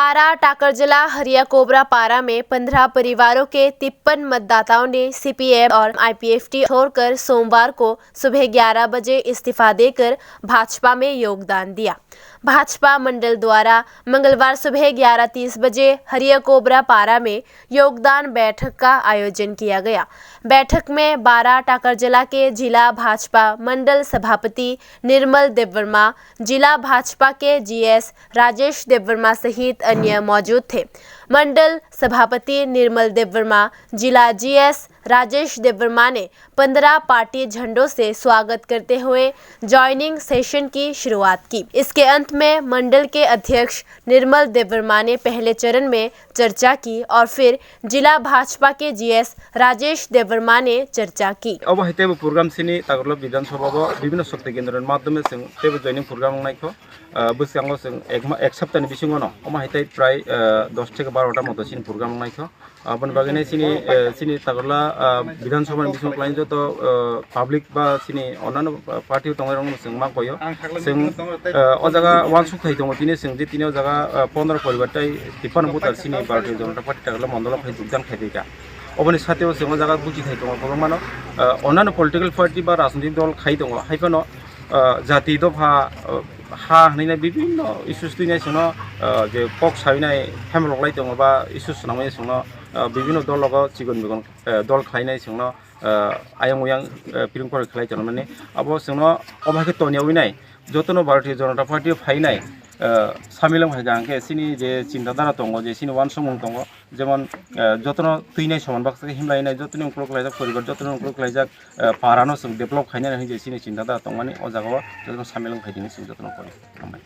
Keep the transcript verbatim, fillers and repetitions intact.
बारा टाकरजला हरिया कोबरा पारा में पन्द्रह परिवारों के तिप्पन मतदाताओं ने सीपीएम और आईपीएफटी छोड़कर सोमवार को सुबह ग्यारह बजे इस्तीफा देकर भाजपा में योगदान दिया। भाजपा मंडल द्वारा मंगलवार सुबह ग्यारह तीस बजे हरिया कोबरा पारा में योगदान बैठक का आयोजन किया गया। बैठक में बारा टाकरजला के जिला भाजपा मंडल सभापति निर्मल देववर्मा, जिला भाजपा के जीएस राजेश देववर्मा सहित अन्य मौजूद थे। मंडल सभापति निर्मल देववर्मा, जिला जीएस राजेश देववर्मा ने पन्द्रह पार्टी झंडों से स्वागत करते हुए ज्वाइनिंग सेशन की शुरुआत की। इसके अंत में मंडल के अध्यक्ष निर्मल देववर्मा ने पहले चरण में चर्चा की और फिर जिला भाजपा के जीएस राजेश देववर्मा ने चर्चा की। Obo hai teibo program sini Tagarlo Bidhan Sabha bo bibhinno shakti kendro ni madhyome chwng teibo joining program wng naikho. Ah, bwskango chwng ek ma-, ek saptani bisingo no omo hai tei prai, ah, dos theke baro ta moto sini program wng naikho. Aboni bagwi nai sini, eh, sini Tagarla, ah, Bidhan Sabha ni bising kwlai joto, eh, public ba sini onano party tongnai rokno chwng ma koyo. Chwng, eh, o jaga uansuk thai tongo tini chwng je tini o jaga, eh, pondro poribar tei tipano voter sini Bharatiya Janata Party Tagarla mondolo phai jogdan khai phaikha. Oboni sateo chwng o jaga buchi thai tongo kwbangmano, eh, onano political party ba rajnitik dol khai tongo. Haiphano, ah, jati dopha, ah, ha hwnwi bibhinno issues twi nai chwngno, ah, je kok sawi nai hemlok lai tongo ba issues swnamwi chwngno, ah, bibhinno dol logo chikon mikon, ah, dol khlai nai chwngno, ah, ayang uyang, ah, piring poroi khlai tongo mani abo chwngno obo hai khe toniyawi nai jotono Bharatiya Janata Party o phai nai, ah, samil wng hai kha hwnkhe chini je chinta dhara tongo je chini uansukmung tongo. Jemon, eh, jotono twi nai soman baksa khe himlai nai, jotono ukuluk khlaijak poribar, jotono ukuluk khlaijak, eh, para no chwng develop khainai hinwi je chini chinta dhara tongmani o jaga o jotono samil wng phai tini chwng jotono kori. Hambai.